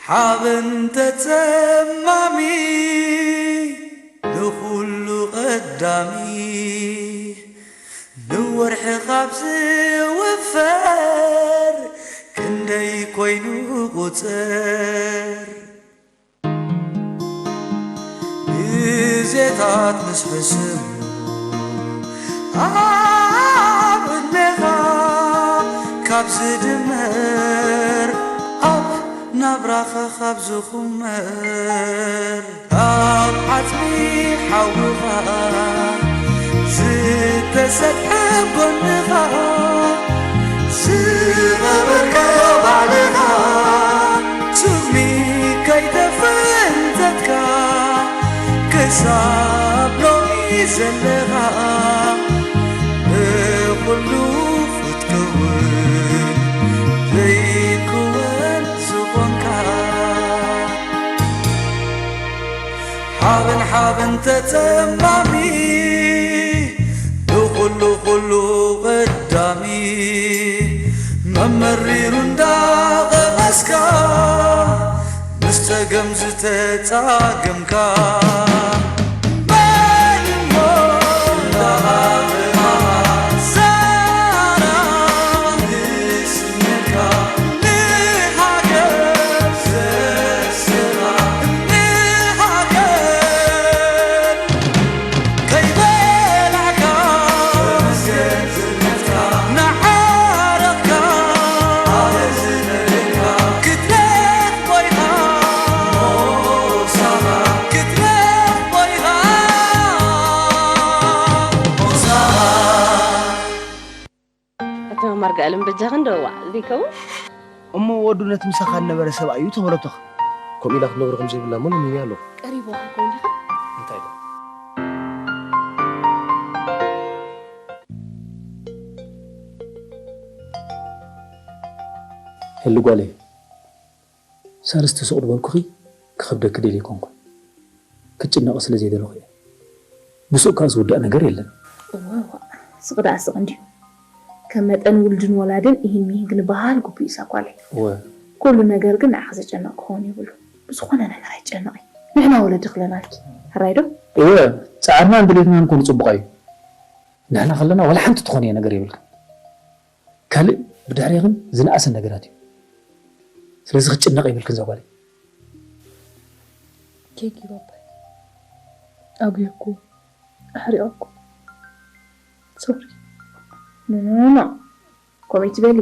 ሓበን ተጸማሚ ንኹሉ ቀዳሚ፣ ንወርሒ ካብ ዝውፈር ክንደይ ኮይኑ ቁጽር። ግዜታት ምስ ሕስም ኣብ ዕድሜኻ ካብ ዝድመር፣ ኣብ ናብራኻ ካብ ዝኹመር፣ ኣብ ዓጽሚ ሓውኻ ዝተሰጥሐ ጎንኻ ዝቐበርካዮ ባዕልኻ፣ ስሚ ከይተፈንተትካ ክሳብ ሎሚ ዘለኻ፣ ብኹሉ ክትከውን ዘይትከወን ዝኾንካ። ሓበን ሓበን ተጸማሚ፣ ንኹሉ ኩሉ ቀዳሚ፣ መመሪሩ እንዳቐመስካ፣ ምስ ጸገም ዝተጻገምካ፣ መን እሞ እንዳቐመማ፣ ዛራ ንስነካ፣ ንሃገር ዘስራ፣ ንሃገር ከይበላዕካ፣ ንዓረቕካ፣ ክትረኽቦ ኢኻ፣ ክትረኽቦ ኢኻ። ኣታ ማርጋኣለም በጃኽን ደዋ ዘይከውን? እሞ ወዱ ነቲ ምሳኻ ዝነበረ ሰብኣይ እዩ ተበለቶኻ። ከምኡ ኢላ ክትነግሮ ከም ዘይብላ እሞ ለሚንያ ኣለኹ። ቀሪቦ ክትከውን ዲኻ? እንታይ ኢለ? ህሊ ጓለይ፣ ሳልስቲ ሱቕ ዝበልኩኺ ክኸብደኪ ደልየ ኣይኮንኩን። ክትጭነቒ ስለ ዘይደለኹ እየ። ብሱቕ ከኣ ዝውዳእ ነገር የለን። እወ፣ እወ። ስቕ ደኣ ስቕ እንድዩ። ከም መጠን ውልድን ወላድን ኢሂን ሚሂን ክንበሃል ግቡእ እዩ፣ እዛ ጓለይ። እወ። ኩሉ ነገር ግን ንዓኺ ዘጨንቕ ክኸውን የብሉ። ብዝኾነ ነገር ኣይትጨነቒ። ንሕና ወለዲ ክለናልኪ። ሕራይ ዶ? እወ፣ ጻዕርናን ድሌትናን ኮኑ ጽቡቕ እዩ። ንሕና ከለና ዋላ ሓንቲ ትኾንዮ ነገር የብልክን። ካልእ ብድሕሬኽን ዝነኣሰ ነገራት እዩ። ስለዚ ክትጭነቕ የብልክን እዛ ጓለይ። ኬክ እዩ ባባይ። ኣጉየኩ፣ ኣሕሪቐኩ። ሶሪ። ኖ፣ ኖ፣ ኖ፣ ኖ። ከምኡ ኣይትበሊ።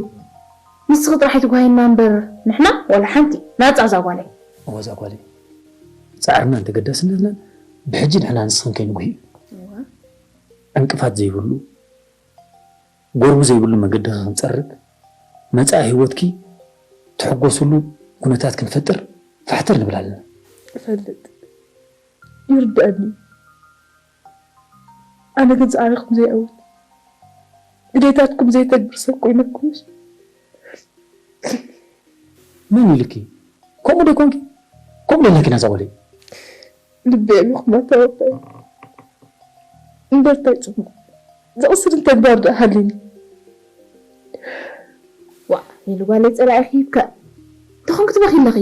ንስኺ ጥራሕ ኣይትጓየና እምበር፣ ንሕና ዋላ ሓንቲ ናጻ እዛ ጓለይ። እወ፣ እዛ ጓለይ። ጻዕርናን ተገዳስነትናን ብሕጂ ንሕና ንስኽን ከይንጉሂ እዩ። እወ። ዕንቅፋት ዘይብሉ፣ ጎርቡ ዘይብሉ መገዲ ክንጸርግ፣ መጻኢ ህይወትኪ ትሕጎስሉ ኩነታት ክንፈጥር ፋሕተር ንብል ኣለና። እፈልጥ። ይርድኣኒ። ኣነ ግን ጻዕርኹም ዘይዕወት፣ ግዴታትኩም ዘይተግብር ሰብ ኮይነኩምስ። መን ኢልኪ? ከምኡ ዶ ኮንኪ? ከምኡ ዶ ኣለኪ ናዛ ጓለይ? ልቢ የዕቢኹም ኣታ ባባይ። እምበር እንታይ ጽቡቕ ዘቕስርን ተግባር ደኣ ሃልዩኒ። ዋእ፣ ሄሉ ጓለይ ጸላኢኺ ሂብካ። እንታይ ኮንኪ ትበኺ ኣለኺ?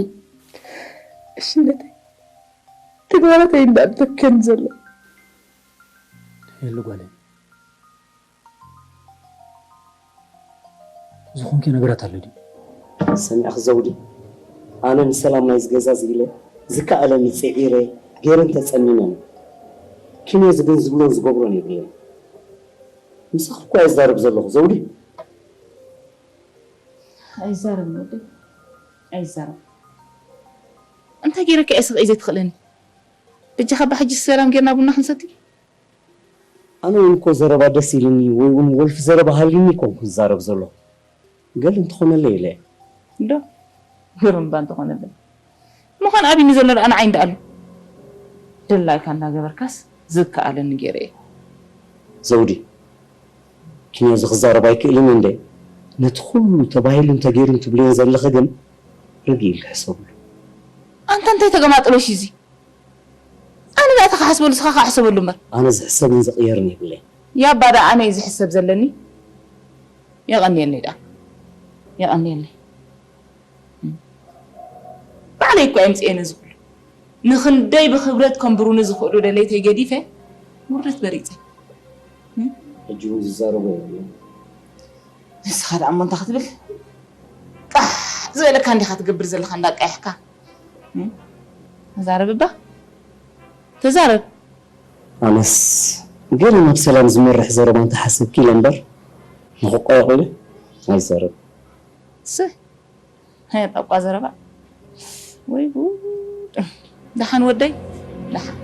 እሽነተይ፣ ተግባራተይ እንዳ ኣድለከኒ ዘሎ። ሄሉ ጓለይ፣ ዝኾንኪ ነገራት ኣሎ ድዩ? ሰሚዕኺ ዘውዲ፣ ኣነ ንሰላም ናይዚ ገዛ እዚ ኢለ ዝከኣለኒ ጽዒረ፣ ገይረን ተጸሚመን። ኪንዮዚ ግን ዝብሎን ዝገብሮን የብለይን። ምሳኺ እኮ እየ ዝዛረብ ዘለኹ ዘውዲ። ኣይዛረብን ወደይ፣ ኣይዛረብን። እንታይ ገይረኪ እየ ስቕ ዘይትኽእለኒ? በጃኻ እባ ሕጂ ሰላም ጌርና ቡና ክንሰቲ። ኣነ እውን እኮ ዘረባ ደስ ኢልኒ ወይ እውን ወልፊ ዘረባ ሃልዩኒ እኮ ክዛረብ ዘለኹ። ገለ እንተኾነለይ ኢለ እየ። እንዶ ግርምባ እንተኾነለይ። ምዃን ኣብይኒ ዘሎ ደኣ ንዓይ እንዳ ኣሎ። ደላይካ እንዳገበርካስ ዝከኣለኒ ገይረ እየ። ዘውዲ፣ ኪንዮዚ ክዛረብ ኣይክእልን እንደ ነቲ ኩሉ ተባሂሉን ተገይሩን ትብልዮ ዘለኺ ግን ርግእ ኢልኪ ሕሰብሉ። ኣንታ እንታይ ተገማጥሎሽ እዚ? ኣነ ደኣ እታ ክሓስበሉ ንስኻ ክሕሰበሉ እምበር። ኣነ ዝሕሰብን ዝቕየርን የብለይን። ያባ ደኣ ኣነ እዩ ዝሕሰብ ዘለኒ። የቐንየለይ ደኣ። የቐንየለይ። እም። ባዕለይ እኮ እየ ኣምፅኤ ነዚ ኩሉ። ንኽንደይ ብኽብረት ከንብሩኒ ዝኽእሉ ደለይተይ ገዲፈ ውርደት መሪፀ። ሕጂ እውን ዝዛረቦ የብሉን። ንስኻ ደኣ እሞ እንታይ ክትብል? ቃሕ ዝበለካ እንዲኻ ትገብር ዘለኻ እንዳቃየሕካ። እም? ተዛረብ እባ። ተዛረብ። ኣነስ ገለ ናብ ሰላም ዝመርሕ ዘረባ እንተሓሰብኪ ኢለ እምበር ንኽቋየቑ ኢለ ኣይዛረብን። ስህ፣ ሃያ ጣቋ ዘረባ። ወይ ጉድ። ደሓን ወደይ፣ ደሓን።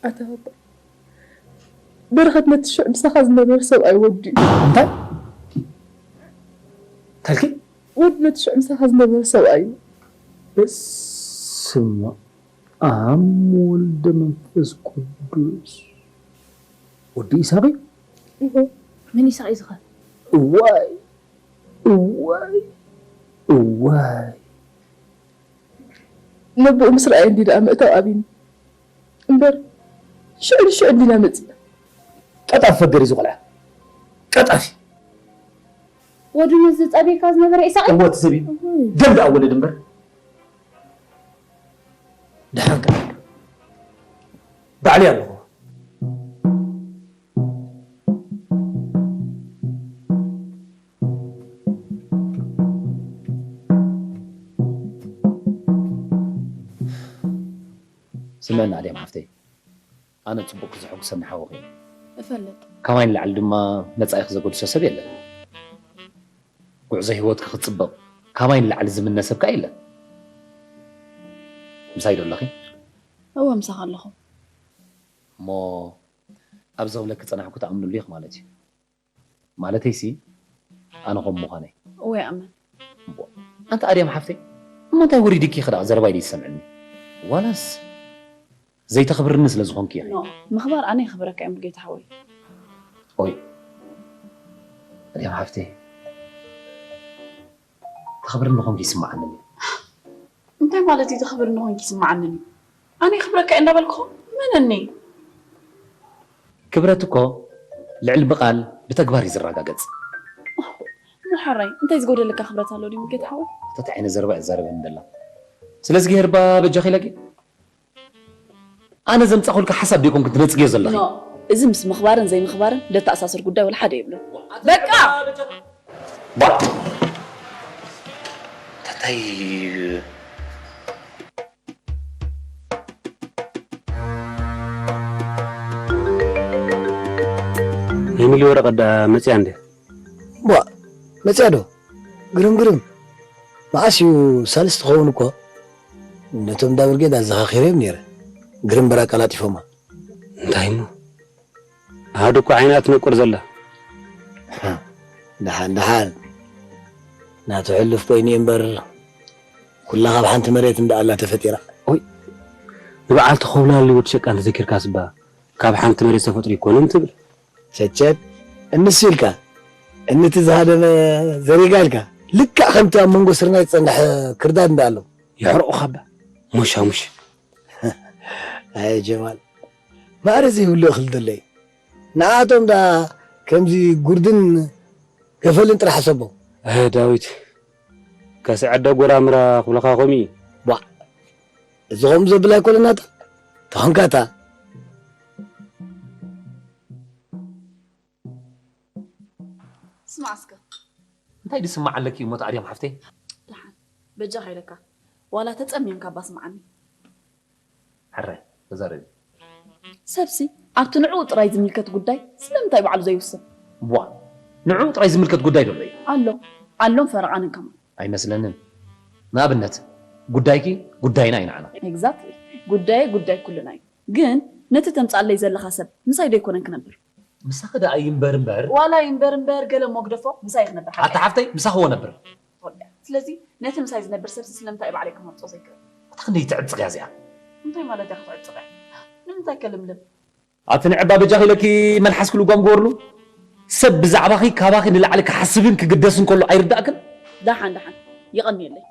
ኣታ ባባ፣ በረኸት ነቲ ሽዑ ምሳኻ ዝነበረ ሰብኣይ ወዲኡ። እንታይ? እንታይ ኢልኪ? ወዲ ነቲ ሽዑ ምሳኻ ዝነበረ ሰብኣይ እዩ። በስመ ኣብ ወልደ መንፈስ ቅዱስ። ወዲ ኢሳቕ እዩ? እወ። መን ኢሳቕ እዩ ዝኸ? እዋይ፣ እዋይ፣ እዋይ። ነብኡ ምስ ረኣየ እንዲ ደኣ ምእታው ኣብይኒ። እምበር ሽዑ ንሽዑ እንዲና መጺእ። ቀጣፊ ፈገር እዩ ዝቖልዐ። ቀጣፊ። ወዱ ነዚ ጸቢካ ዝነበረ ኢሳቕ እዩ? እወ፣ እቲ ሰብ እዩ። እዋይ። ደም ደኣ ወለድ እምበር። ደሓን ቀ-፣ ባዕለይ ኣለኹ። ስምዕና ኣድያም ሓፍተይ፣ ኣነ ጽቡቕ ክዘሐጉሰኒ ሓወኺ እዩ። እፈልጥ። ካባይ ንላዕሊ ድማ መጻኢኺ ዘገድሶ ሰብ የለን። ጉዕዞ ህይወትኪ ክጽብቕ ካባይ ንላዕሊ ዝምነ ሰብ ከኣ የለን። ምሳይ ዶ ኣለኺ? እወ፣ ምሳኻ ኣለኹ። እሞ ኣብ ዘብለኪ ጸናሕኩ ትኣምንሉ ኢኺ ማለት እዩ። ማለተይሲ፣ ኣነ ከም ምዃነይ። እወ፣ ይኣምን። እምቦ። ኣንቲ ኣድያም ሓፍተይ፣ እሞ እንታይ ወሪድኪ ኢኺ ደኣ ዘረባይ ዘይትሰምዕኒ? ዋላስ ዘይተኽብርኒ ስለ ዝኾንኪ ኢኺ? ኖ፣ ምኽባር ኣነ የኽብረካ እየ ሙሉጌታ ሓወይ። ኦይ፣ ኣድያም ሓፍተይ፣ ተኽብርኒ ኾንኪ ይስምዓኒ እዩ። እንታይ ማለት እዩ ተኽብርኒ ኾንኪ ይስምዓኒ እዩ? ኣነ የኽብረካ እየ እንዳበልኩ መነኒ? ክብረት እኮ ልዕሊ ብቓል ብተግባር እዩ ዝረጋገጽ። እሞ ሕራይ፣ እንታይ ዝጎደለካ ክብረት ኣሎ ድዩ ሙሉጌታ ሓወይ? እታ እንታይ ዓይነት ዘረባ እያ ትዛረበኒ ዘላ? ስለዚ ገይር እባ በጃኺ ኢለኪ። ኣነ ዘምጻኹልካ ሓሳብ ደይኮንኩ ትነጽግዮ ዘለኺ። ኖ፣ እዚ ምስ ምኽባርን ዘይምኽባርን ደተኣሳስር ጉዳይ ወላ ሓደ የብሉን። በቃ! ባ-፣ ታታይ። ናይ ሚሊ ወረቐት ደኣ መጽያ እንድያ? ቧእ፣ መጽያ ዶ? ግርም ግርም። መዓስ እዩ ሳልስ ትኸውን እኮ። ነቶም እንዳ ብርጌድ ኣዘኻኺረዮም ነይረ። ግርም በራ ቀላጢፎማ። እንታይ እሞ? ኣሃዱ እኮ ዓይና ትነቁር ዘላ። ደሓን፣ ደሓን። ናቱ ሕሉፍ ኮይኑ እዩ እምበር፣ ኩላ ካብ ሓንቲ መሬት እንዳ ኣላ ተፈጢራ። ኦይ፣ ንበዓል ተኸውላሊ ወዲ ሸቃ እንተዘኪርካስ እባ፣ ካብ ሓንቲ መሬት ዝተፈጥሩ ይኮኑን ትብል። ቸቸት፣ እንሱ ኢልካ፣ እንቲ ዝሃደመ ዘሪጋ ኢልካ፣ ልክዕ ከምቲ ኣብ መንጎ ስርናይ ዝጸንሐ ክርዳድ እንዳ ኣሎ። የሕርቑኻ እባ፣ ሞሻሙሽ። ኣየ ጀማል፣ ማዕረ ዘይብሉ እኽሊ ደሎ እዩ። ንኣቶም ደኣ ከምዚ ጉርድን ገፈልን ጥራሕ ሕሰቦም። ኣየ ዳዊት፣ ከስዐደ ጎራምራ ክብለኻ ከምኡ እዩ። ቧእ፣ እዚ ከምኡ ዘብል ኣይኮነን ናታ። ተኾንካታ። ስማዕ እስከ። እንታይ ድስማዕ ኣለኪ እሞ፣ ኣድያም ሓፍተይ? ደሓን፣ በጃኻ ኢለካ። ዋላ ተጸሚምካ እባ ስምዓኒ። ሕራይ፣ ተዛረቢ። ሰብሲ ኣብቲ ንዕኡ ጥራይ ዝምልከት ጉዳይ ስለምንታይ ባዕሉ ዘይውስን? ቧ፣ ንዕኡ ጥራይ ዝምልከት ጉዳይ ዶ ኣሎ እዩ? ኣሎ። ኣሎን ፈረቓንን ከማን። ኣይመስለንን። ንኣብነት፣ ጉዳይኪ ጉዳይና እዩ ንዓና። ኤግዛክትሊ። ጉዳየይ ጉዳይ ኩልና እዩ። ግን ነቲ ተምጽኣለይ ዘለኻ ሰብ ምሳይ ዶ ኣይኮነን ክነብር? ምሳኺ ደኣ ይንበር እምበር። ዋላ ይንበር እምበር፣ ገለ እሞ ግደፎ፣ ምሳይ ክነብር ሓቀይ። ኣታ ሓፍተይ፣ ምሳኺ እዎ ነብር። ወልደ። ስለዚ ነቲ ምሳይ ዝነብር ሰብሲ ስለምንታይ እዩ ባዕለይ ክመርጾ ዘይክእል? ኣታ ክንደይ ትዕጽቕ እያ እዚኣ። እንታይ ማለት እያ ክትዕጽቕ እያ? ንምንታይ ከ ልምልም? ኣቲ ንዕባ በጃኺ ኢለኪ መልሓስኪ ልጓም ግበርሉ። ሰብ ብዛዕባኺ ካባኺ ንላዕሊ ክሓስብን ክግደስን ከሎ ኣይርዳእክን? ደሓን ደሓን፣ የቐንየለይ።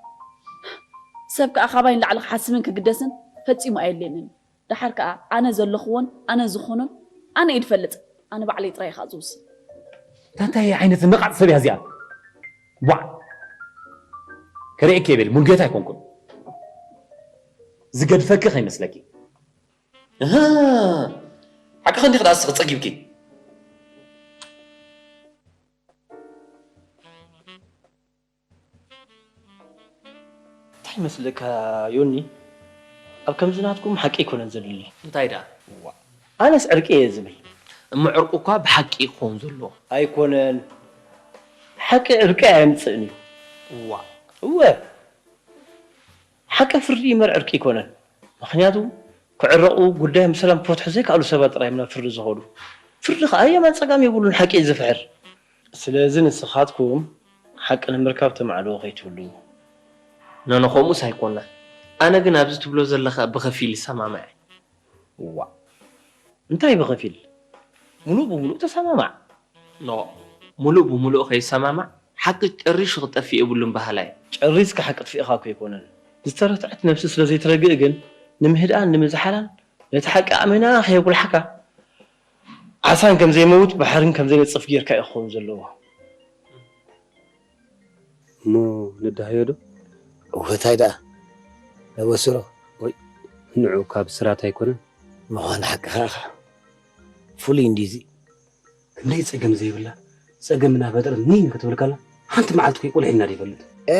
ሰብ ከኣ ካባይ ንላዕሊ ክሓስብን ክግደስን ፈጺሙ ኣየድልየንን። ደሓር ከኣ ኣነ ዘለኽዎን ኣነ ዝኾኖን ኣነ እየ ዝፈልጥ። ኣነ ባዕለይ ጥራይ እየ ከኣ ዝውስን። እንታይ ዓይነት ነቓጽ ሰብ እያ እዚኣ? ዋዕ! ከርእየኪ እየ በሊ፣ ሙሉጌታ ኣይኮንኩን። ዝገድፈኪ ከይመስለኪ። እህ፣ ሓቅኺ እንዲኺ ደኣ ንስኺ ጸጊብኪ። እንታይ ይመስለካ ዮኒ? ኣብ ከምዚ ናትኩም ሓቂ ኣይኮነን ዘድሊ። እንታይ ደኣ? ዋእ፣ ኣነስ ዕርቂ እየ ዝብል። እሞ ዕርቂ እኳ ብሓቂ ክኸውን ዘለዎ። ኣይኮነን። ሓቂ ዕርቂ ኣየምጽእን እዩ። ዋእ። እወ። ሓቂ ፍርዲ እምበር ዕርቂ ኣይኮነን። ምኽንያቱ ክዕረቑ ጉዳዮም ብሰላም ክፈትሑ ዘይከኣሉ ሰባት ጥራይ እዮም ናብ ፍርዲ ዝኸዱ። ፍርዲ ከኣ የማን ጸጋም የብሉን፣ ሓቂ እዩ ዝፍሕር። ስለዚ ንስኻትኩም ሓቂ ንምርካብ ተማዕድዎ ከይትህልዉ። ኖኖ፣ ከምኡስ ኣይኮንና። ኣነ ግን ኣብዚ ትብሎ ዘለኻ ብኸፊል ይሰማማዕ እየ። ዋእ። እንታይ ብኸፊል? ሙሉእ ብሙሉእ ተሰማማዕ። ኖ፣ ሙሉእ ብሙሉእ ከይሰማማዕ ሓቂ ጨሪሹ ክጠፍእ የብሉን በሃላይ። ጨሪስካ ሓቂ ኣጥፊእኻ እኮ ኣይኮነን። ዝተረትዐት ነብሲ ስለ ዘይትረግእ ግን ንምህዳኣን ንምዝሓላን ነቲ ሓቂ ኣእሚና ከየጉልሓካ ዓሳን ከም ዘይመውት ባሕርን ከም ዘይነጽፍ ጌርካ እዩ ክኸውን ዘለዎ። እሞ ንዳሃዮ ዶ? እወ፣ እንታይ ደኣ? ነበስሮ። ወይ፣ ንዑ ካብ ስራት ኣይኮነን? ምዃን ሓቅኻ ኢኻ። ፍሉይ እንድዩ እዚ። ክንደይ ጸገም ዘይብላ፣ ጸገም እናፈጠረት ኒን ክትብል ከላ፣ ሓንቲ መዓልቲ ከይቆልዐና ዶ ይፈልጥ? ኤ፣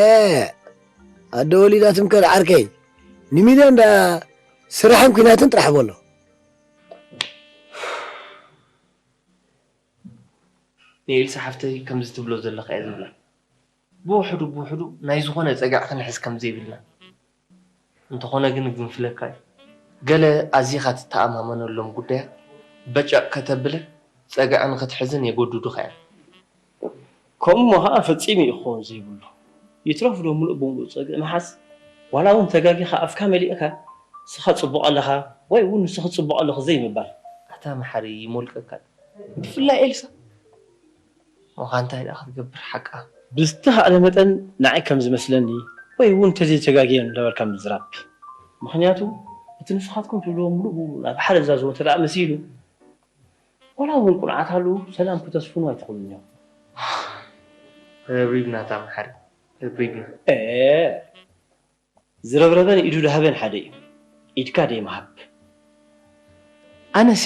ኣደ ወሊዳ ትምከር ዓርከይ። ንሚልዮን ደኣ ስራሕን ኲናትን ጥራሕ በሎ። ንኤልሳ ሓፍተይ ከምዚ ትብሎ ዘለኻ እየ ዝብላ። ብውሕዱ ብውሕዱ ናይ ዝኾነ ጸግዒ ክንሕዝ ከም ዘይብልና። እንተኾነ ግን እግንፍለካ እዩ። ገለ ኣዚኻ ትተኣማመነሎም ጉዳያት በጨቕ ከተብለ ጸግዒ ንኽትሕዝን የገድዱኻ እዮም። ከምኡ እሞ ኸኣ ፈጺሙ እዩ ክኸውን ዘይብሉ። ይትረፍ ዶ ምሉእ ብምሉእ ጸግዒ ምሓዝ? ዋላ እውን ተጋጊኻ ኣፍካ መሊእካ ንስኻ ጽቡቕ ኣለኻ ወይ እውን ንስኺ ጽቡቕ ኣለኺ ዘይምባል። ኣታ መሓሪ ይሞልቀካ። ብፍላይ ኤልሳ። እሞ ኸኣ እንታይ ደኣ ክትገብር ሓቃ? ብዝተኻእለ መጠን ንዓይ ከም ዝመስለኒ ወይ እውን እንተዘይተጋግየ እንዳበልካ ምዝራብ። ምኽንያቱ እቲ ንስኻትኩም ትብልዎ ምሉእ ብምሉእ ናብ ሓደ ዝዛዝዎ እንተ ደኣ መሲሉ፣ ዋላ እውን ቁንዓት ሃልዉ ሰላም ክተስፍኑ ኣይትኽእሉን ኢኹም። ረብሪብና እታ መሓሪ፣ ረብሪብና። ኤ፣ ዝረብረበን ኢዱ ዝሃበን ሓደ እዩ። ኢድካ ደይ ምሃብ። ኣነሲ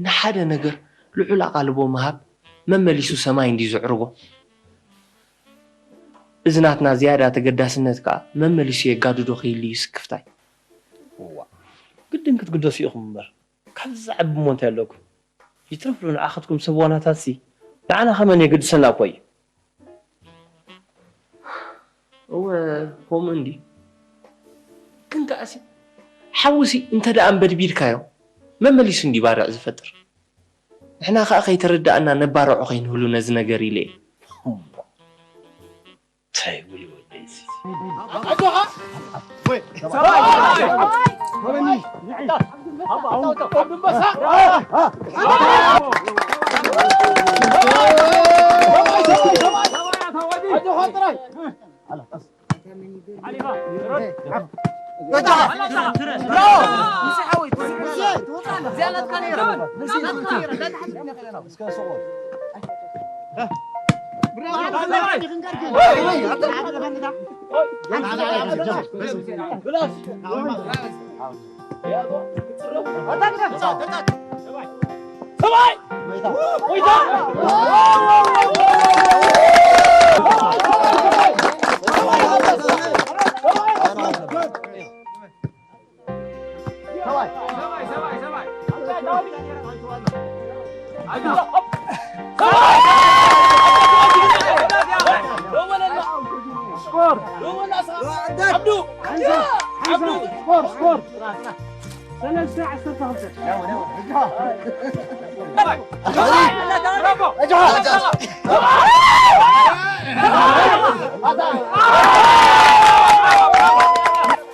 ንሓደ ነገር ልዑል ኣቓልቦ ምሃብ መመሊሱ ሰማይ እንድዩ ዘዕርጎ። እዚ ናትና ዝያዳ ተገዳስነት ከኣ መመሊሱ የጋድዶ ክይሉ እዩ ስክፍታይ። እዋ፣ ግድን ክትግደሱ ኢኹም እምበር፣ ካብዚ ዝዓቢ እሞ እንታይ ኣለኩም? ይትረፍ ዶ ንዓኻትኩም ሰብ ዋናታትሲ ንዓና ከመን የገድሰና እኮ እዩ። እወ፣ ከምኡ እንድዩ። ግን ከኣሲ፣ ሓዊሲ እንተ ደኣ ኣንበድቢድካዮ፣ መመሊሱ እንድዩ ባርዕ ዝፈጥር። ንሕና ከኣ ከይተረዳእና ነባርዖ ከይንህሉ ነዚ ነገር ኢለ እየ። እንታይ ይብል ወደይ እዚ?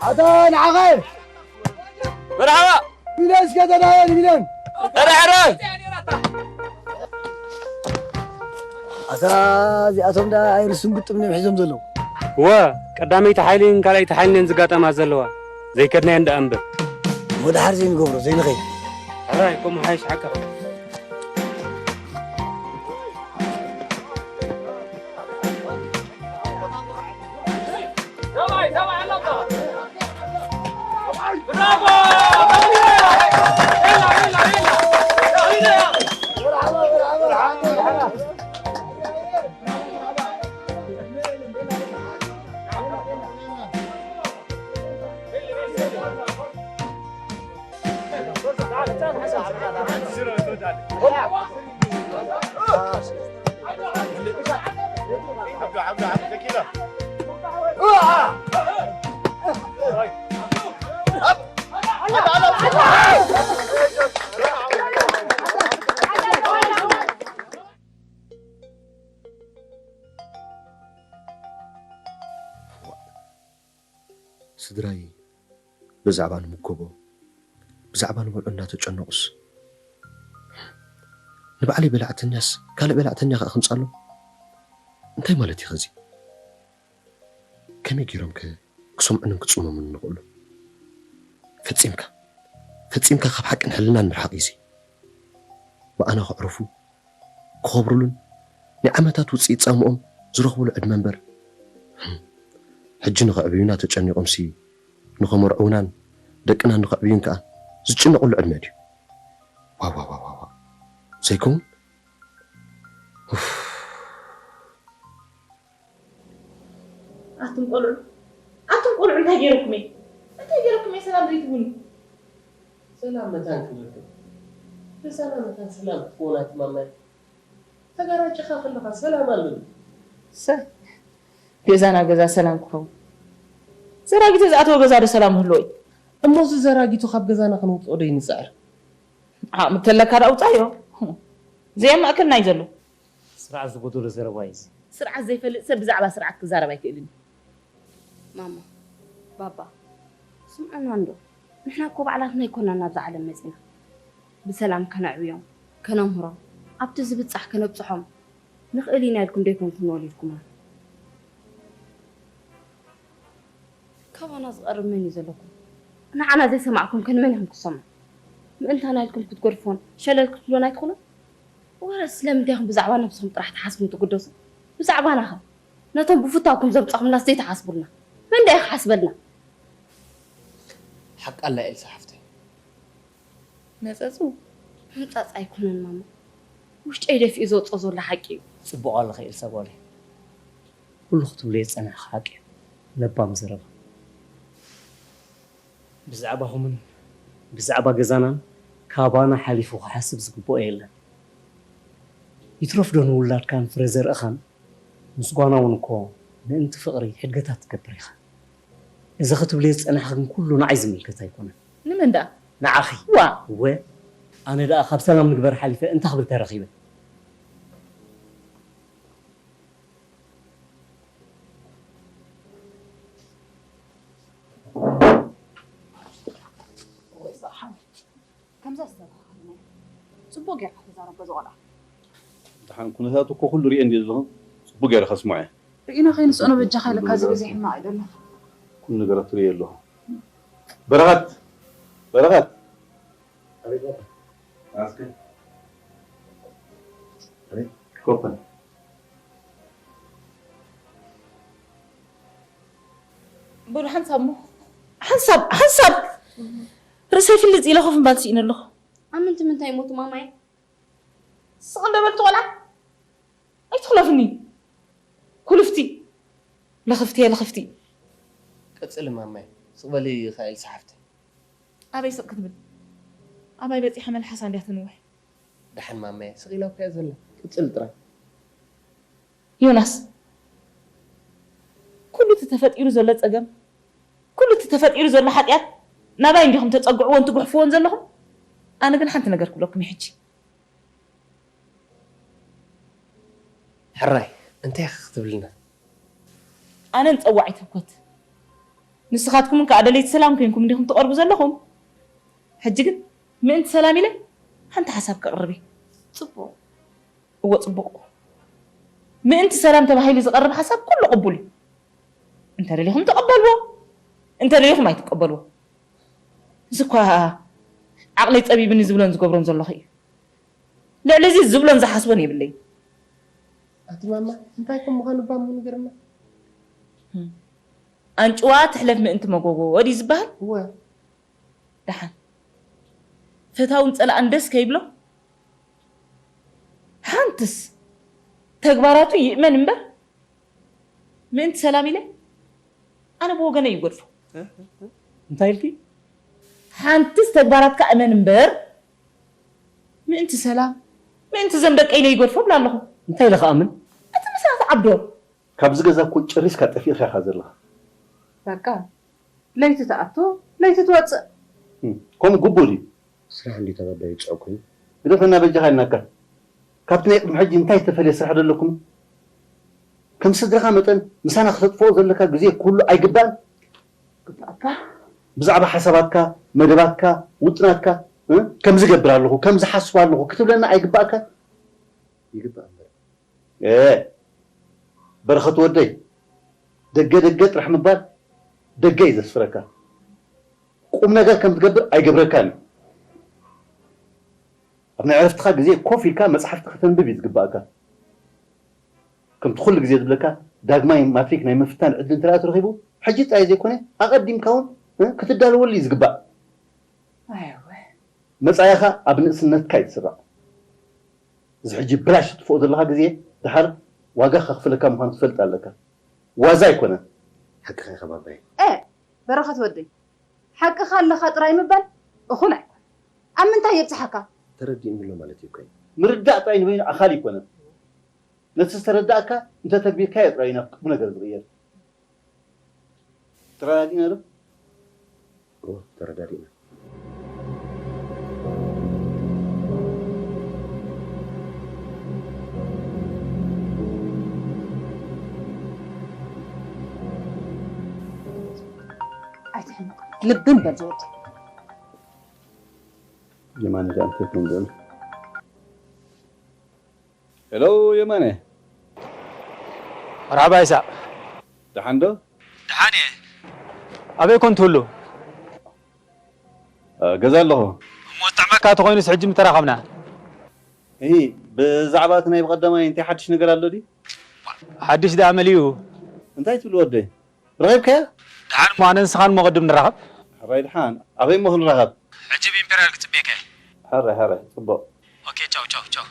ኣታ ንዓኸ ሚልዮን እስከ ተዳወል፣ ሚልዮን። ኣታ እዚኣቶም ደኣ ኣይርስን ግጥም እዮም ሒዞም ዘለዉ። እወ፣ ቀዳመይቲ ሓይልን ካልኣይቲ ሓይልን እየን ዝጋጠማ ዘለዋ። ዘይከድናየን ደኣ እምበር። እሞ ደሓር ዘይንገብሮ፣ ዘይንኸይድ። ሕራይ፣ ከምኡ ሓይሽ ሓቅኻ። ስድራይ ብዛዕባ ንምገቦ፣ ብዛዕባ ንበልዖ እናተጨነቑስ፣ ንባዕለይ በላዕተኛስ ካልእ በላዕተኛ ከኣ ክምጻሎም? እንታይ ማለት እዩ ኸዚ? ከመይ ገይሮም ከ ክሰምዑንን ክጽመሙንን ይኽእሉ? ፈጺምካ፣ ፈጺምካ ካብ ሓቅን ሕልናን ምርሓቕ እዩ እዚ። ብኣና ከዕርፉ፣ ክኸብሩሉን ናይ ዓመታት ውጽኢት ጻምኦም ዝረኽቡሉ ዕድመ እምበር፣ ሕጂ ንኸዕብዩና ተጨኒቖምሲ ንኸመርዕዉናን ደቅና ንኸዕብዩን ከኣ ዝጭነቑሉ ዕድመ ድዩ? ዋዋዋዋዋ። ዘይከውን? ኡፍ። ኣቱም ቆልዑ፣ ኣቱም ቆልዑ እንታይ ገይረኩም እየ? እንታይ ገይረኩም እየ ሰላም ዘይትብሉኒ? ሰላም መታን ክብለኩም። ገዛና መታን ሰላም ክትኮን ኣቲ ማማይ። ተጋራጭኻ ከለኻ ሰላም ኣሎ። ሰ-፣ ገዛና ገዛ ሰላም ክኸውን። ዘራጊቶ ዝኣተወ ገዛ ዶ ሰላም ህልዎ እዩ? እሞ እዚ ዘራጊቶ ካብ ገዛና ከነውፅኦ ዶ ይንፅዕር? ዓቕሚ ተለካ ዶ ኣውፃዮ። ዘየማእከልና እዩ ዘሎ። ስርዓት ዝጎደሎ ዘረባ እዩ እዚ። ስርዓት ዘይፈልጥ ሰብ ብዛዕባ ስርዓት ክዛረብ ኣይክእልን እዩ። ማማ፣ ባባ፣ ስምዑና እንዶ። ንሕና እኮ ባዕላትና ኣይኮናን ናብዛ ዓለም መጺና። ብሰላም ከነዕብዮም፣ ከነምህሮም፣ ኣብቲ ዝብጻሕ ከነብጽሖም ንኽእል ኢና ኢልኩም ዶ ኣይኮንኩም ወሊድኩምና? ካባና ዝቐርብ መን እዩ ዘለኩም? ንዓና ዘይሰማዕኩም ከ ንመን ኢኹም ክትሰምዑ? ምእንታና ኢልኩም ክትገድፎን ሸለል ክትብሎን ኣይትኽእሉን? ወረ ስለምንታይ ኢኹም ብዛዕባ ነብስኹም ጥራሕ ትሓስቡን ትግደሱ? ብዛዕባና ኸ? ነቶም ብፉታውኩም ዘምጻኹምናስ ዘይትሓስቡልና? መን ደኣ እዩ ክሓስበልና? ሓቃ ኣላ ኤልሳ ሓፍተይ። መጸጹ? ምምጻጽ ኣይኮነን ማማ። ውሽጠይ ደፊኡ ዘውጽኦ ዘሎ ሓቂ እዩ። ጽቡቕ ኣለኺ ኤልሳ ጓለይ። ኩሉ ክትብልዮ ዝጸናሕኪ ሓቂ እዩ። ለባም ዘረባ። ብዛዕባኹምን ብዛዕባ ገዛናን ካባና ሓሊፉ ክሓስብ ዝግብኦ የለን። ይትረፍ ዶ ንውላድካን ፍረ ዘርእኻን ምስ ጓና እውን እኮ ምእንቲ ፍቕሪ ሕድገታት ትገብር ኢኻ። እዚ ክትብልዮ ዝጸናሕኪ ግን ኩሉ ንዓይ ዝምልከት ኣይኮነን። ንመን ደኣ? ንዓኺ። ዋ! እወ፣ ኣነ ደኣ ካብ ሰላም ንግበር ሓሊፈ እንታይ ክብል ተረኺበ? ወይ ሰሓን። ከምዛ ዝተባህልና እዩ። ጽቡቕ ጌርካ ተዛረብ፣ በዚ ቆልዓ። ደሓን ኩነታቱ እኮ ኩሉ ሪኤ እንድየ ዘለኹ። ጽቡቕ ጌረ ከስምዖ እየ። ርኢና ከይንስእኖ በጃኻ ኢለካ፣ እዚ ግዜ ሕማቕ እዩ ዘሎ። ኩሉ ነገራት ሪኤ ኣለኹ። በረኸት! በረኸት! ኣቤት ባባ። ኣስከ። ኣቤት። ኮፐን። በሉ ሓንሳብ እሞ። ሓንሳብ፣ ሓንሳብ! ርእሰይ ፍልጥ ኢለ ኮፍ ምባል ስኢነ ኣለኹ። ኣመንቲ ምንታይ ይሞቱ ማማይ? ስቕ እንዶ በልቲ ቆልዓ። ኣይትኽለፍኒ። ኩልፍቲ። ለኽፍቲ እየ፣ ለኽፍቲ። ቀጽሊ ማማይ። ስቕ በሊ ኢኻ ኤልሳ ሓፍተይ። ኣበይ ስቕ ክትብል? ኣባይ በጺሓ መልሓሳ እንድያ ትንውሕ። ደሓን ማማየ፣ ስቕ ኢላ እኮ እያ ዘላ። ቅጽል ጥራይ። ዮናስ፣ ኩሉ እቲ ተፈጢሩ ዘሎ ጸገም፣ ኩሉ እቲ ተፈጢሩ ዘሎ ሓጢኣት ናባይ እንዲኹም ተጸግዕዎን ትጉሕፍዎን ዘለኹም? ኣነ ግን ሓንቲ ነገር ክብለኩም እየ ሕጂ። ሕራይ፣ እንታይ ኢኺ ክትብልና? ኣነን ጸዋዒት ህኮት። ንስኻትኩምን ከኣ ደለይቲ ሰላም ኮይንኩም እንዲኹም ትቐርቡ ዘለኹም? ሕጂ ግን ምእንቲ ሰላም ኢለ ሓንቲ ሓሳብ ከቕርብ እየ። ጽቡቕ። እወ፣ ጽቡቕ። ምእንቲ ሰላም ተባሂሉ ዝቐርብ ሓሳብ ኩሉ ቅቡል እዩ። እንተደሊኹም ተቐበልዎ፣ እንተደሊኹም ኣይትቀበልዎ። እዚ እኳ ዓቕለይ ጸቢብኒ ዝብሎን ዝገብሮን ዘለኹ እዩ። ልዕሊ እዚ ዝብሎን ዝሓስቦን የብለይን። ኣቲ ማማ፣ እንታይ ከም ምዃኑ ባሞ ንገርና። ህም። ኣንጭዋ ትሕለፍ ምእንቲ መጎጎ ድዩ ዝበሃል? እወ። ደሓን። ፈታውን ጸላእን ደስ ከይብሎ፣ ሓንትስ ተግባራቱ ይእመን እምበር፣ ምእንቲ ሰላም ኢለ ኣነ ብወገነይ ይጎድፎ። እንታይ ኢልኪ? ሓንትስ ተግባራትካ እመን እምበር፣ ምእንቲ ሰላም፣ ምእንቲ ዘም ደቀይ ነይጎድፎ እብላ ኣለኹ። እንታይ ኢለ ክኣምን? እቲ ምሳት ዓብዶ። ካብዚ ገዛ እኮ ጨሪስካ ጠፊእካ ኢኻ ዘለኻ። በቃ፣ ለይቲ ትኣቱ፣ ለይቲ ትወጽእ። እም፣ ከምኡ ግቡእ ድዩ? ስራሕ እንድዩ ተበዳዩ ጽዑቕ ኮይኑ። ግደፈና በጃኻ ኢልናካ። ካብቲ ናይ ቅድሚ ሕጂ እንታይ ዝተፈልየ ስራሕ ዶ ኣለኩም? ከም ስድራኻ መጠን ምሳና ክተጥፍኦ ዘለካ ግዜ ኩሉ ኣይግባእን? ግባእካ። ብዛዕባ ሓሳባትካ፣ መደባትካ፣ ውጥናትካ፣ እ? ከምዚ ገብር ኣለኹ፣ ከምዚ ሓስብ ኣለኹ ክትብለና ኣይግባእካን? ይግባእ እምበር። እ፣ በረኸት ወደይ፣ ደገ ደገ ጥራሕ ምባል ደገ እዩ ዘስፍረካ። ቁም ነገር ከም ትገብር ኣይገብረካን እዩ። ኣብ ናይ ዕረፍትኻ ግዜ ኮፍ ኢልካ መጽሓፍቲ ከተንብብ እዩ ዝግባእካ። ከምቲ ኩሉ ግዜ ዝብለካ፣ ዳግማይ ማትሪክ ናይ ምፍታን ዕድል እንተ ደኣ ተረኺቡ፣ ሕጂ ጥራይ ዘይኮነ፣ ኣቐዲምካ እውን፣ እ፣ ክትዳለወሉ እዩ ዝግባእ። ኣየወ። መጻኢኻ ኣብ ንእስነትካ እዩ ዝስራዕ። እዚ ሕጂ ብላሽ ትጥፍኦ ዘለኻ ግዜ፣ ድሓር ዋጋ ከኽፍለካ ምዃኑ ክትፈልጥ ኣለካ። ዋዛ ኣይኮነን። ሓቅኻ ኢኻ ባባይ። ኤ፣ በረኸት ወደይ፣ ሓቅኻ ኣለኻ ጥራይ ምባል እኹል ኣይኮነን። ኣብ ምንታይ የብጽሓካ? ተረዲእኒ ኣሎ ማለት እዩ እኮ። ምርዳእ ጥራይ ንበይኑ ኣኻሊ ኣይኮነን። ነቲ ዝተረዳእካ እንተተግቢርካዮ ጥራይ እዩ ናብ ቁም ነገር ዝቕየር። ተረዳዲእና ዶ? እወ፣ ተረዳዲእና። ኣይትሕመቕ። ልብን በል ዝወጡ። የማነ ደኣ እንታይ ኮን ዘሎ? ሄሎ የማነ። መርሓባ ይሳቕ። ደሓን ዶ? ደሓን እየ። ኣበይ ኮን ትህሉ? እ፣ ገዛ ኣለኹ። እሞ ዝጥዕመካ ተኾይኑስ ሕጂ ምተራኸብና። እሂ፣ ብዛዕባ እቲ ናይ ብቐዳማይ እንታይ ሓድሽ ነገር ኣሎ ድዩ? ሓድሽ ደኣ መሊኡ። እንታይ ትብል ወደይ? ረኺብካያ? ደሓን እሞ ኣነ ንስኻን እሞ ቅድም ንራኸብ። ሕራይ ደሓን። ኣበይ እሞ ክንራኸብ? ሕጂ ብኢምፔርያል ክጽበየካ እየ። ሕራይ፣ ሕራይ። ጽቡቕ። ኦኬ፣ ቻው፣ ቻው፣ ቻው።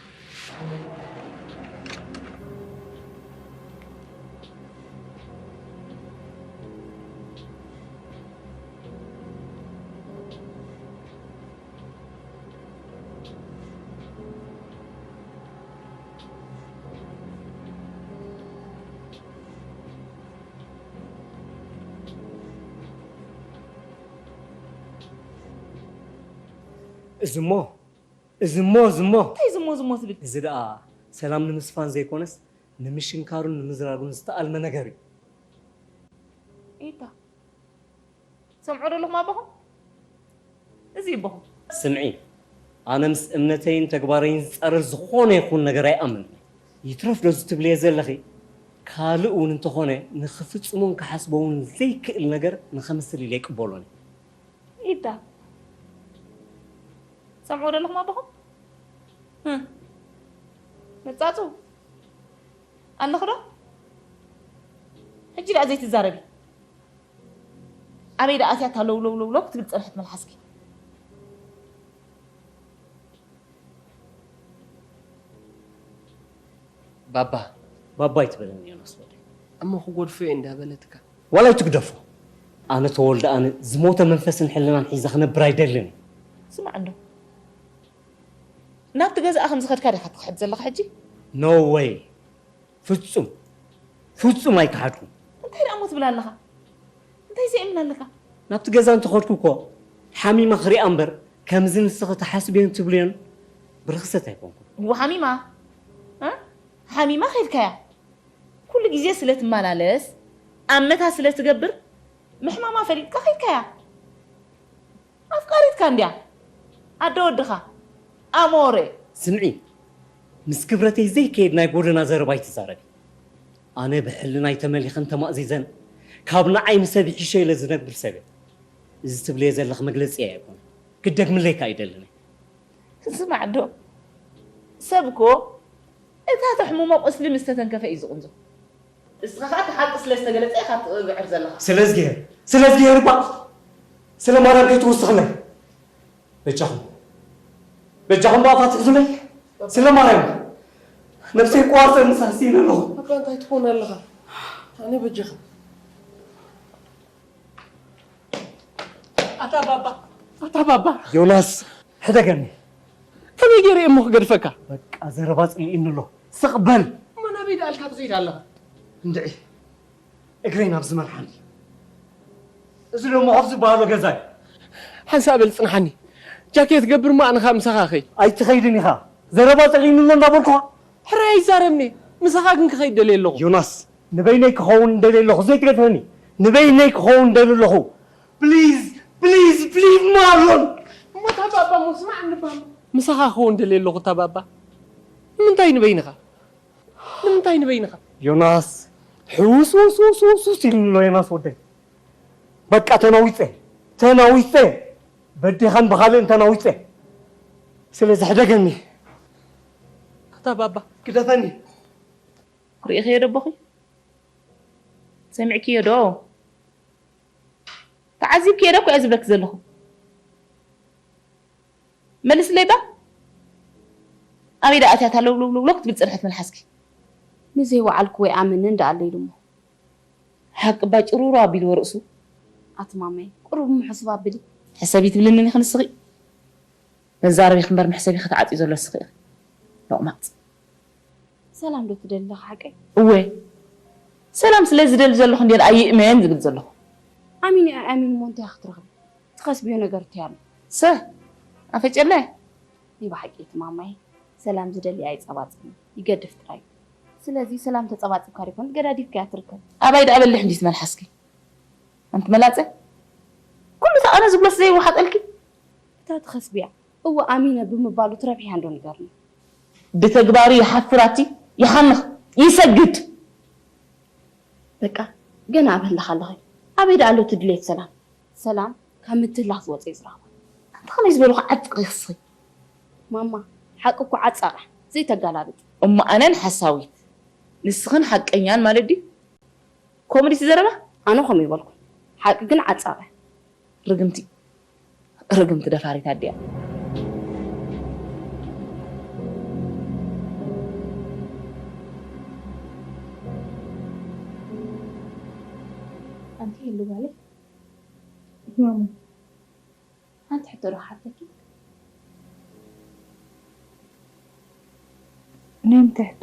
እዚ እሞ፣ እዚ እሞ፣ እዚ እሞ። እንታይ እዚ እሞ፣ እዚ እሞ ትብል? እዚ ደኣ ሰላም ንምስፋን ዘይኮነስ፣ ንምሽንካሩን ንምዝራጉን ዝተኣልመ ነገር እዩ። ኢታ። ሰምዑ ዶ ኣለኹም ኣቦኹም? እዚ ይቦኹም። ስምዒ፣ ኣነ ምስ እምነተይን ተግባረይን ዝጻረር ዝኾነ ይኹን ነገር ኣይኣምንን። ይትረፍ ዶ እዚ ትብልዮ ዘለኺ? ካልእ እውን እንተኾነ ንኽፍጽሞን ክሓስቦ እውን ዘይክእል ነገር ንኸምስል ኢለ ኣይቅበሎን እየ። ኢዳ። ሰምዑ ዶ ኣለኹም ኣቦኹም? ህ። መጻጹ። ኣለኹ ዶ? ሕጂ ደኣ ዘይትዛረቢ። ኣበይ ደኣ ኣትያ እታ ለው ለው ለው ለው ክትብል ጸንሐት መልሓስኪ? ባባ፣ ባባ ኣይትበለኒ ዮናስ ወደይ። እሞ ክጎድፎ እየ እንዳበለትካ። ዋላ ኣይትግደፎ። ኣነ ተወልደ ኣነ ዝሞተ መንፈስን ሕልናን ሒዘ ክነብር ኣይደልን እየ። ስማዕ እንዶ። ናብቲ ገዛኣ ከም ዝኸድካ ዲኻ ትኽሕድ ዘለኻ ሕጂ? No way። ፍጹም፣ ፍጹም ኣይከሓድኩን። እንታይ ደኣ እሞ ትብል ኣለኻ? እንታይ ዘየእምን ኣለካ? ናብቲ ገዛ እንተኸድኩ እኮ ሓሚማ ክሪኣ እምበር፣ ከምዚ ንስኺ ትሓስብዮን ትብልዮን ብርኽሰት ኣይኮንኩን። እወ ሓሚማ? እ? ሓሚማ ኸይድካያ? ኩሉ ግዜ ስለ ትመላለስ፣ ኣመታ ስለ ትገብር፣ ምሕማማ ፈሊጥካ ኸይድካያ? ኣፍቃሪትካ እንድያ። ኣደ ወድኻ ኣሞረ። ስምዒ፣ ምስ ክብረተይ ዘይከይድ ናይ ጎደና ዘረባ ኣይትዛረቢ። ኣነ ብሕልናይ ተመሊኸን ተማእዚዘን፣ ካብ ንዓይ ንሰብ ይሕሾ ኢለ ዝነብር ሰብ እየ። እዚ ትብልዮ ዘለኺ መግለጺ ኣይኮነን። ክደግምለይካ ኣይደልን እየ። ስማዕ ዶ፣ ሰብ እኮ እታ ተሕሙሞ ቁስሊ ምስ ተተንከፈ እዩ ዝቕንዞ። እስኻ ኸኣ እቲ ሓቂ ስለ ዝተገለጸ ኢኻ ትቕብዕር ዘለኻ። ስለ እዝግሄር፣ ስለ እዝግሄር እባ፣ ስለ ማርያም ከይትውስኽለይ። በጃኹም፣ በጃኹም እባ ፋትሕዙለይ። ስለ ማርያም ነብሰይ ቋርጸ ምሳሲ ኢለ ኣለኹ። ኣባ እንታይ ትኾን ኣለኻ? ኣነ በጃኻ። ኣታ ባባ፣ ኣታ ባባ። ዮናስ፣ ሕደገኒ። ከመይ ገይረ እየ እሞ ክገድፈካ? በቃ ዘረባ ጽሊእኒ ኣሎ። ስቕ በል። እሞ ናበይ ደኣልካ ትኸይድ ኣለኻ? እንድዒ፣ እግረይ ናብ ዝመርሓኒ። እዚ ደሞ ኣብ ዝበሃሎ ገዛ እዩ። ሓንሳእ በል ጽንሓኒ። ጃኬት ገብር እሞ ኣነ ኸኣ ምሳኻ እኸይድ። ኣይትኸይድን ኢኻ። ዘረባ ጽሊእኒ ኣሎ እንዳበልኩኻ። ሕራይ ኣይዛረብኒ። ምሳኻ ግን ክኸይድ ደልየ ኣለኹ። ዮናስ፣ ንበይነይ ክኸውን ደልየ ኣለኹ። ዘይትገድፈኒ። ንበይነይ ክኸውን ደልየ ኣለኹ። ፕሊዝ፣ ፕሊዝ፣ ፕሊዝ ማርሎን። እሞ እታ ባባ እሞ ስማዕ እንባል። ምሳኻ ክኸውን ደልየ ኣለኹ እታ ባባ። ንምንታይ ንበይንኻ? ንምንታይ ንበይንኻ? ዮናስ፣ ሕውስ ውስ ውስ ውስ ውስ ኢሉኒ ኣሎ ዮናስ ወደይ። በቃ ተናዊጸ፣ ተናዊጸ። በዴኻን ብኻልእን ተናዊጸ። ስለዚ ሕደገኒ። ኣታ ባባ። ግደፈኒ። ርኢኽዮ ዶ ኣቦኺ? ሰሚዕክዮ ዶ? ተዓዚብክዮ ዶ እኮ እየ ዝብለኪ ዘለኹ። መልስለይ እባ። ኣበይ ደኣ ኣትያ እታ ለውለውለውለው ክትብል ዝጸንሐት መልሓስኪ? ንዘይወዓልክዎ ኣይኣምንን ደኣ ኣሎ ኢሉ እሞ። ሓቂ እባ ጭሩሩ ኣቢልዎ ርእሱ። ኣቲ ማመይ፣ ቁሩብ እሞ ሕስብ ኣብሊ። ሕሰቢ ትብልኒ ኢኺ ንስኺ። መዛረቢኺ እምበር መሕሰቢኺ ተዓጽዩ ዘሎ ንስኺ ኢኺ። ሎቕማጽ። ሰላም ዶ ትደሊ ኣለኺ ሓቀይ? እወ። ሰላም ስለ ዝደሊ ዘለኹ እንድየ ደኣ ይእመን ዝብል ዘለኹ። ኣሚን እያ ኣሚን እሞ እንታይ ክትረኽቢ? ትኸስብዮ ነገር እንታይ ኣሎ? ሰ፣ ኣፈጨለ። ናይ ብሓቂ እቲ ማማይ ሰላም ዝደሊ ኣይጸባጸብን፣ ይገድፍ ጥራይ። ስለዚ ሰላም ተጸባጺብካ ደይኮነት ገዳዲፍካያ ትርከብ። ኣባይ ደኣ በልሕ እንዲስ መልሓስኪ። ኣንቲ መላጸ። ኩሉ እታ ኣነ ዝብሎ ዘይወሓጠልኪ። እታ ትኸስብያ። እወ ኣሚነ ብምባሉ ትረብሕያ እንዶ ንገርኒ። ብተግባሩ ይሓፍር ኣቲ፣ ይሓምኽ፣ ይሰግድ። በቃ፣ ገና ኣብ ህልኽ ኣለኺ። ኣበይ ደኣ ኣሎ እቲ ድሌት ሰላም? ሰላም ካብ ምትህላኽ ዝወጸ እዩ ዝረኽባ። ኣንቲ ከመይ ዝበልኹ ዓጥቕ ይኽስኺ? ማማ፣ ሓቂ እኮ ዓጻቓ፣ ዘይተጋላብጥ። እሞ ኣነን ሓሳዊት፣ ንስኽን ሓቀኛን ማለት ድዩ? ከምኡ ድዩ እቲ ዘረባ? ኣነ ከምኡ ይበልኩ። ሓቂ ግን ዓጻቐ። ርግምቲ፣ ርግምቲ ደፋሪት ኣዲኣ። ኣንቲ ሄሉ ጓለይ፣ ማሙ፣ ሓንቲ ሕቶ ዶ ክሓተኪ? ናይ ምንታይ ሕቶ?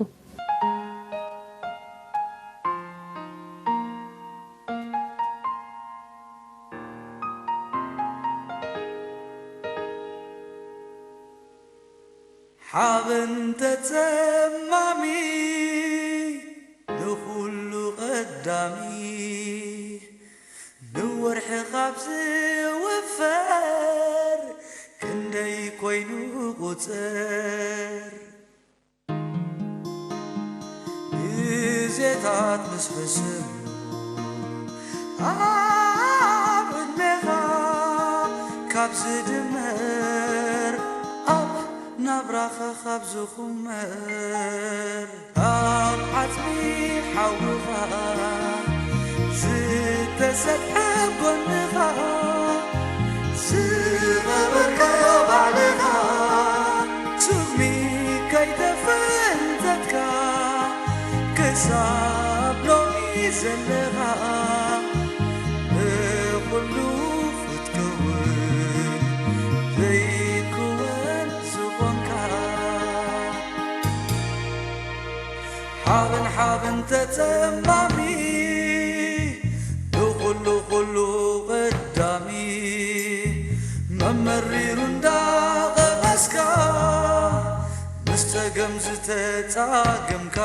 ሓበን ተጸማሚ ንኹሉ ቀዳሚ ንወርሒ ካብ ዝውፈር ክንደይ ኮይኑ ቁጽር ግዜታት ምስ ሕስም ኣብ ዕድሜኻ ካብ ዝድመር ኣብ ናብራኻ ካብ ዝኹመር ኣብ ዓጽሚ ሓውኻ ዝተሰብሐ ጎንኻ ዝቐበርካዮ ባዕልኻ ሱሚ ከይተፈንተትካ ክሳብ ሎሚ ዘለኻ ብኹሉ ክትከውን ዘይክወን ዝኾንካ ሓበን ሓበን ተጸማሚ ንኹሉ ኹሉ ቀዳሚ መመሪሩ እንዳቐመስካ ምስ ጸገም ዝተጻገምካ